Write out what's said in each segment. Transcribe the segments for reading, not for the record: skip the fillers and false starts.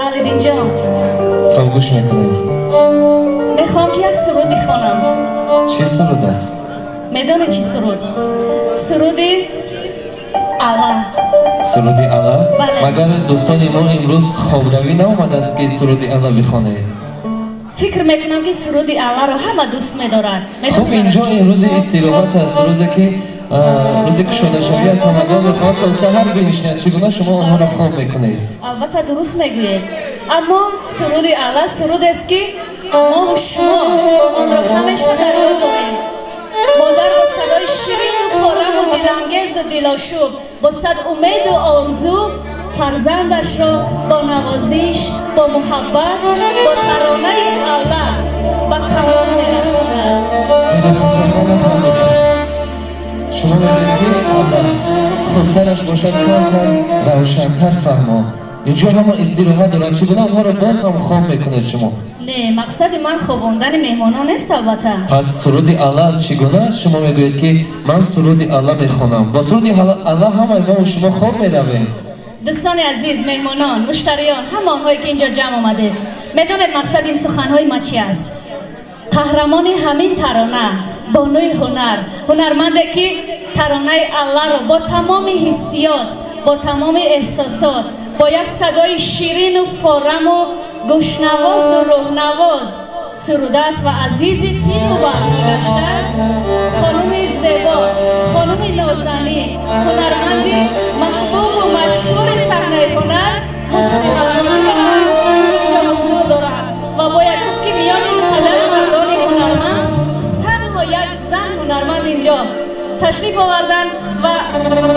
Алидинҷон. Хуб, гӯш мекунем. Мехоҳам ки як суруд бихонам. Чӣ суруд аст? Медонӣ чӣ суруд? Суруди Алла. Суруди Алла? Магар дӯстони мо имрӯз хобравӣ наомадааст ки суруди Алла бихонед? Фикр мекунам ки суруди Алларо ҳама дӯст медорад. Хуб, инҷо имрӯзи истироҳат аст, рӯзе ки рӯзи кушодашавӣ аст, ҳамагон мехоҳанд то саҳар бинишинанд. Чӣ гуна шумо онҳоро хоб мекунед? Албатта дуруст мегӯед, аммо суруди Алла сурудест ки мо шумо онро ҳамеша дар ёд дорем. Модар бо садои ширину фораму дилангезу дилошӯб, бо сад умеду орзу фарзандашро бо навозиш, бо муҳаббат, бо таронаи Алла ба камол мерасонад. Шумо мегӯед ки Алла хубтараш бошад, камтар равшантар фаҳмо. Инҷо ҳама истироҳат доранд, чӣ гуна онҳоро боз ҳам хоб мекунед шумо? Не, мақсади ман хобондани меҳмонон нест, албатта. Пас суруди Алла аз чӣ гуна аст? Шумо мегӯед ки ман суруди Алла мехонам. Бо суруди Алла ҳамаи мо шумо хоб меравем. Дӯстони азиз, меҳмонон, муштариён, ҳама онҳое ки инҷо ҷамъ омадед, медонед мақсади ин суханҳои ма чи аст? Қаҳрамони ҳамин тарона, бонуи ҳунар, ҳунарманде ки таронаи Алларо бо тамоми ҳиссиёт, бо тамоми эҳсосот, бо як садои ширину фораму гӯшнавозу рӯҳнавоз сурудааст ва азизи пиру барно гаштааст, хонуми зебо, хонуми нозанин, ҳунарманди маҳбубу машҳури саҳнаи ҳунар Муслима инҷо ҳузур дорад. Ва бояд гуфт ки миёни ин қадар мардони ҳунарманд танҳо як зан ҳунарманд инҷо ташриф оварданд ва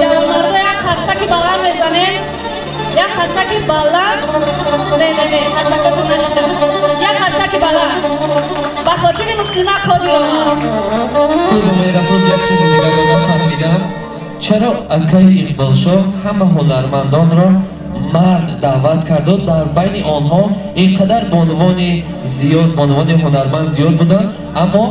ҷавонмардо як қарсаки баланд мезанем. Як қарсаки баланд. Не, не, не, қарсакатон нашидам. Як қарсаки баланд ба хотири Муслима Қодирова. Хуб, Меҳрафрӯз, як чизи дигарро нафаҳмидам. Чаро акаи Иқболшоҳ ҳама ҳунармандонро мард даъват карду дар байни онҳо ин қадар бонувони зиёд, бонувони ҳунарманд зиёд буданд, аммо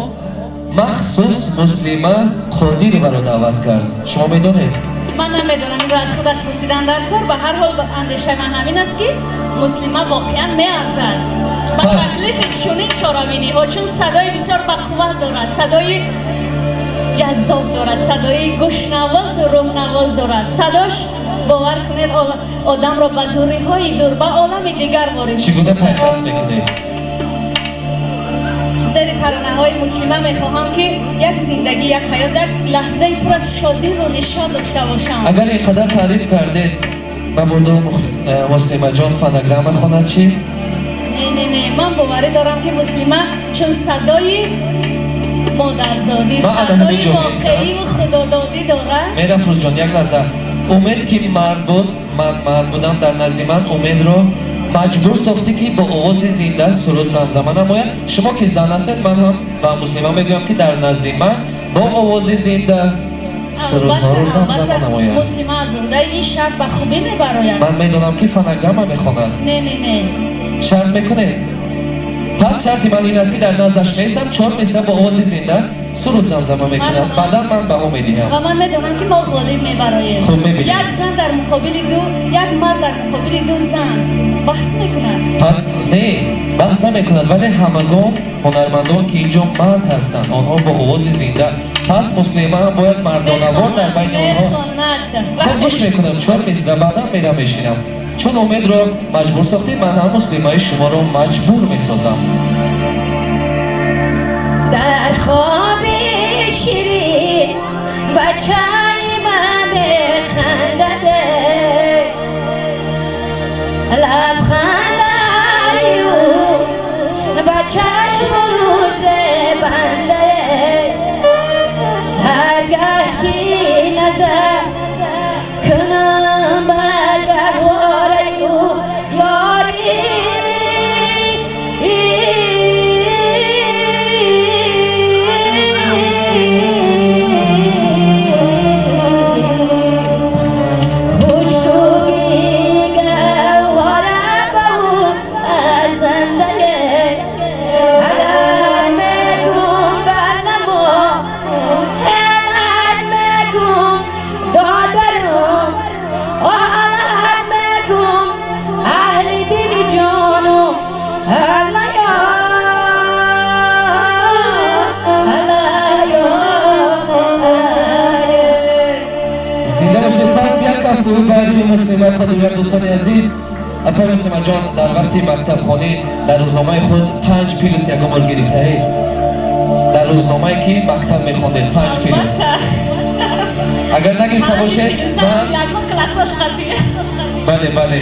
махсус Муслима Қодироваро даъват кард? Шумо медонед? Ман намедонам, инро аз худаш пурсидан дар кор. Ба ҳар ҳол андешаи ман ҳамин аст ки Муслима воқеан меарзад ба таклифи чунин чорабиниҳо, чун садои бисёр бақувват дорад, садои ҷаззоб дорад, садои гӯшнавозу рӯҳнавоз дорад. Садош, бовар кунед, одамро ба дуриҳои дур, ба олами дигар ворид. Чӣ гуна пайхас мекунед? Зери таронаҳои Муслима мехоҳам ки як зиндагӣ, як ҳаёт, як лаҳзаи пур аз шодиву нишон дошта бошам. Агар ин қадар таъриф кардед, мабодо Муслимаҷон фонограмма хонад чӣ? Не, не, не, ман боварӣ дорам ки Муслима чун садои модарзодӣ, садои воқеиву худододӣ дорад. Меҳрафрӯзҷон, як лаҳза. Умед ки мард буд, ман мард будам, дар назди ман Умедро маҷбур сохтӣ ки бо овози зинда суруд замзама намояд. Шумо ки зан ҳастед, ман ҳам ба Муслима мегӯям ки дар назди ман бо овози зинда сурудҳоро замзама намояд. Муслима аз уҳдаи ин шарт ба хубӣ мебарояд. Ман медонам ки фонограмма мехонад. Не, не, не. Шарт мекунед? Пас шарти ман ин аст ки дар наздаш меистам, чор мисра бо овози зинда суруд замзама мекунад. Баъдан ман баҳо медиҳам. Ва ман медонам ки мо ғолиб мебароем. Хуб, мебинем. Як зан дар муқобили ду, як мард дар муқобили ду зан баҳс мекунад. Пас не, баҳс намекунад, вале ҳамагон ҳунармандон ки инҷо мард ҳастанд, онҳо бо овози зинда. Пас Муслима ҳам бояд мардонавор дар байни онҳо. Хуб, гӯш мекунам, чор мисра, баъдан мерам мешинам. Чун Умедро маҷбур сохтӣ, ман ҳам Муслимаи шуморо маҷбур месозам. Дар хоби ширин бачаи ман механдад, лабхандаи ӯ ба чашму рӯзе банде. Ҳаргаҳ ки назар кунам ба гаҳвораи ӯ, ёрӣ Қодирова. Дӯстони азиз, апай Рустамаҷон, дар вақти мактабхонӣ дар рӯзномаи худ 5 плюс ягон бор гирифтаед? Дар рӯзномае ки мактаб мехондед, 5 плюс агар нагирифта бошед, бале, бале,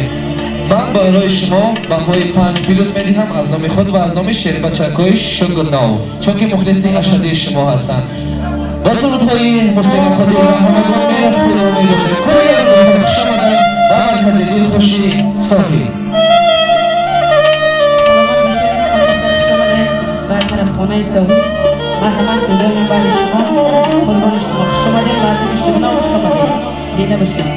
ман барои шумо баҳои 5 плюс медиҳам аз номи худ ва аз номи шербачакҳои Шугнов, чунки мухлиси ашаддии шумо ҳастанд. Бо сурудҳои Муслима Қодирова ҳамагон мерақсем ва мерӯзем. Кӯяро дӯстон, хуш омадед ба маркази дилхушӣ Соҳил. Саломат бошед, хуш омадед ба тарабхонаи Соҳил. Марҳамат, судои ман баҳри шумо, қурбони шумо. Хуш омадед, мардуми Шугнов, хуш омадед, зинда бошед.